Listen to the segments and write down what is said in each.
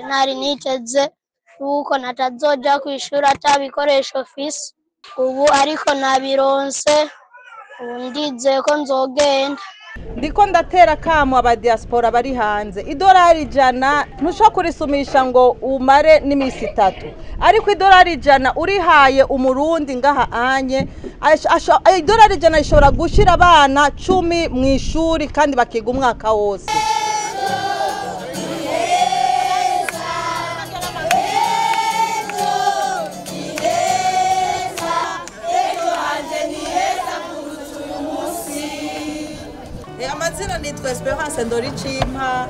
Nari niteze yuko natazoja kw'ishuri ata bikoresho mfise, ubu ariko nabironse, ubu ndizeye ko nzogenda. Ndiko ndatera akamo aba diaspora bari hanze. Idolari 100 ntushobora kurisumisha ngo umare n'imisi 3, ariko idolari 100 urihaye umurundi ngaha anye, idolari 100 ishobora gushira abana 10 mu ishuri kandi bakiga umwaka wose. Amazina nitwa Esperance Ndoricimpa,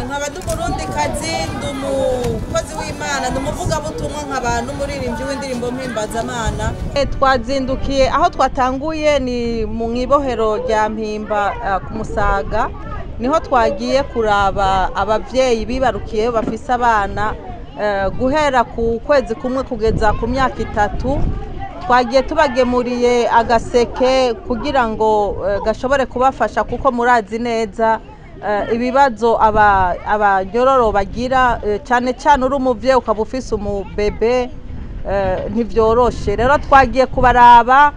nkaba ndi umurundikazi, ndi umukozi w'Imana, ndi umuvugabutumwa, nkaba n'umuririmbyi w'indirimbo mpimbazamana. Twazindukiye aho twatanguye ni mu ibohero rya Mpimba ku Musaga, niho twagiye kuraba abavyeyi bibarukiye bafise abana guhera ku kwezi kumwe kugeza ku myaka 3. Twagiye tubagemuriye agaseke kugira ngo gashobore kubafasha, kuko murazi neza ibibazo abanyororo bagira, cyane cyane uri umuvyeyi ukaba ufise umubebe, ntivyoroshe. Rero twagiye kubaraba,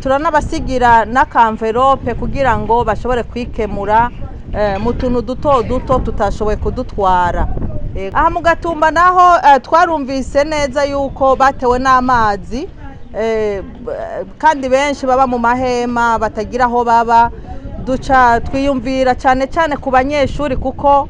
turanabasigira n'akamverope kugira ngo bashobore kwikemura mu tuntu duto duto tutashoboye kudutwara. Aha mu Gatumba naho twarumvise neza yuko batewe n'amazi, kandi benshi baba mu mahema batagira aho baba. Duca twiyumvira cyane cyane ku banyeshuri, kuko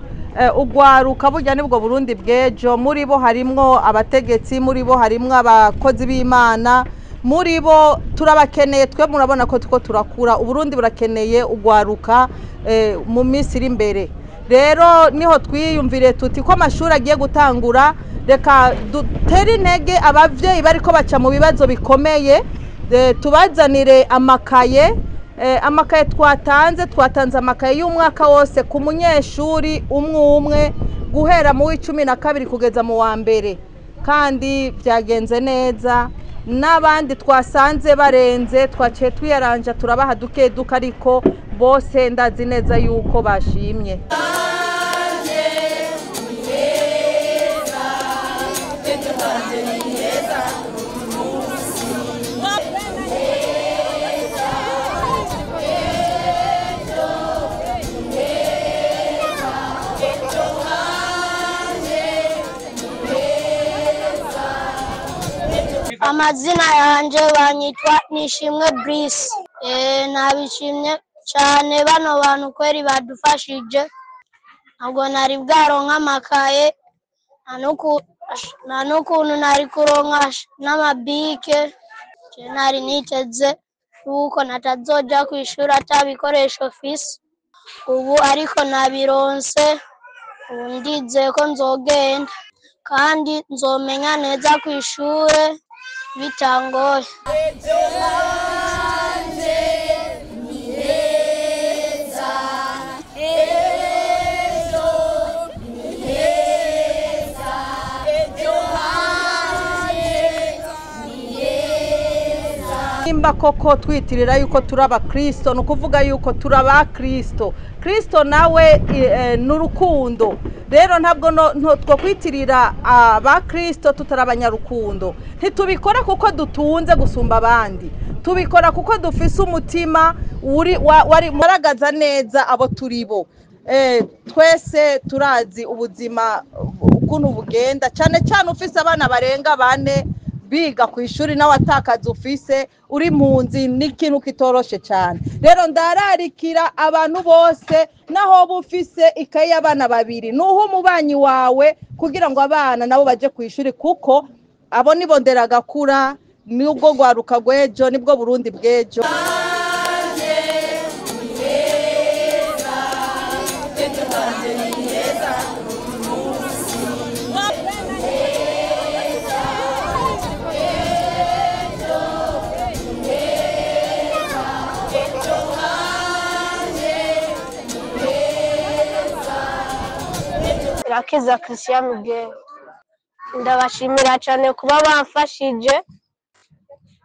ugwaruka burya nibwo Burundi bw'ejo. Muri bo harimwo abategetsi, muri bo harimwo abakozi b'Imana, muri bo turabakeneye. Twe murabona ko tuko turakura, Uburundi burakeneye ugwaruka mu minsi iri imbere. Rero niho twiyumvire tuti ko amashuri agiye gutangura, reka dutere intege abavyeyi bariko baca mu bibazo bikomeye, tubazanire amakaye. Amakaye twatanze amakaye y'umwaka wose ku munyeshuri umwe umwe, guhera mu w'12 kugeza mu wa mbere, kandi byagenze neza. N'abandi twasanze barenze twaciye twiyaranja turabaha duke duke, ariko bose ndazi neza yuko bashimye. Amazina yanje banyitwa Nishimwe Brice. Nabishimye cyane bano bantu kweri badufashije. Ntabwo nari bwaronka amakaye, nta n'ukuntu nari kuronka n'amabike. Nari niteze yuko natazoja kw'ishuri ata bikoresho mfise, ubu ariko nabironse, ubu ndizeye ko nzogenda kandi nzomenya neza kw'ishure bitangoye. Nimba koko twitirira yuko turi abakristo, ni ukuvuga yuko turi abakristo. Kristo nawe n'urukundo. Rero ntabwo two kwitirira abakristo tutari abanyarukundo. Ntitubikora kuko dutunze gusumba abandi, tubikora kuko dufise umutima wari maragaza neza abo turibo. Twese turazi ubuzima ukuntu bugenda, cyane cyane ufise abana barenga 4 biga ku ishuri nawe atakaza ufise, uri mpunzi, n'ikintu kitoroshe cyane. Rero ndararikira abantu bose, naho bufise ikaye y'abana 2, nuho umubanyi wawe kugira ngo abana nabo baje ku ishuri, kuko abo nibo nderagakura, nubwo gwaruka rw'ejo, nibwo Burundi bw'ejo. Irakiza Christian Miguel. Ndabashimira cyane kuba bamfashije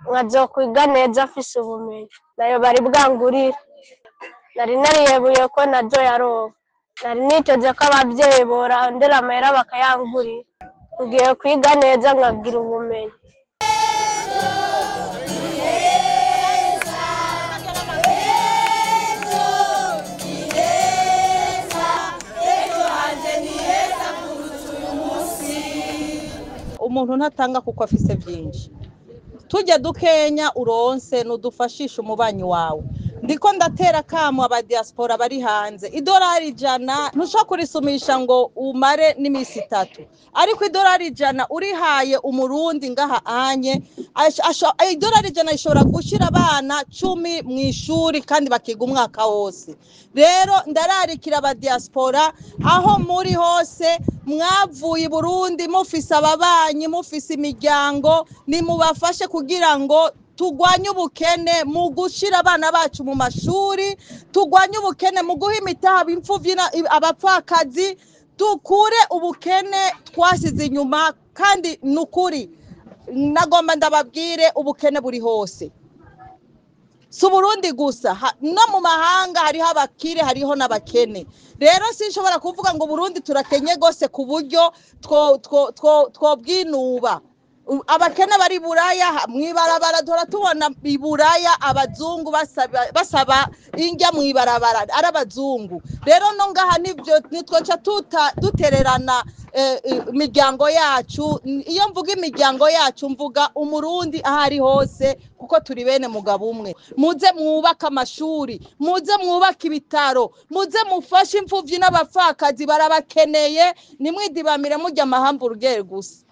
nkazokwiga neza afise ubumenyi, nayo bari bwangurira, nari nariyebuye ko nazo yaronka. Nari niteze ko ababyeyi borondera amahera bakayangurira. Ngiye kwiga neza nkagira ubumenyi. Umuntu ntatanga kuko afise byinshi. Tujya dukenya uronse nudufashisha umubanyi wawe. Ndiko ndatera kamo aba diaspora bari hanze, idolari 100 ntushobora kurisumisha ngo umare n'imisi 3, ariko idolari 100 urihaye umurundi ngaha anye, idolari 100 ishobora gushira abana 10 mu ishuri kandi bakiga umwaka wose. Rero ndararikira aba diaspora aho muri hose, mwavuye i Burundi mufise ababanyi, mufise imiryango, nimubafashe kugira ngo tugwanye ubukene mu gushira abana bacu mu mashuri, tugwanye ubukene mu guha imitaha imfuvyi abapfakazi, dukure ubukene twasize inyuma. Kandi nukuri nagomba ndababwire, ubukene buri hose, si Uburundi gusa, no mu mahanga hariho abakire hariho n'abakene. Rero sinshobora kuvuga ngo Burundi turakenye gose ku buryo twobwinuba. Abakene bari Buraya mwibarabara, duhora tubona iburaya abazungu basaba indya mwibarabara ari abazungu. Rero no ngaha nivyo nitwoca dutererana imiryango yacu. Iyo mvuga imiryango yacu mvuga umurundi aho ari hose, kuko turi bene mugabo umwe. Muze mwubake amashuri, muze mwubake ibitaro, muze mufashe imfuvyi n'abapfakazi barabakeneye, nimwidibamire murya amahamburugeri gusa.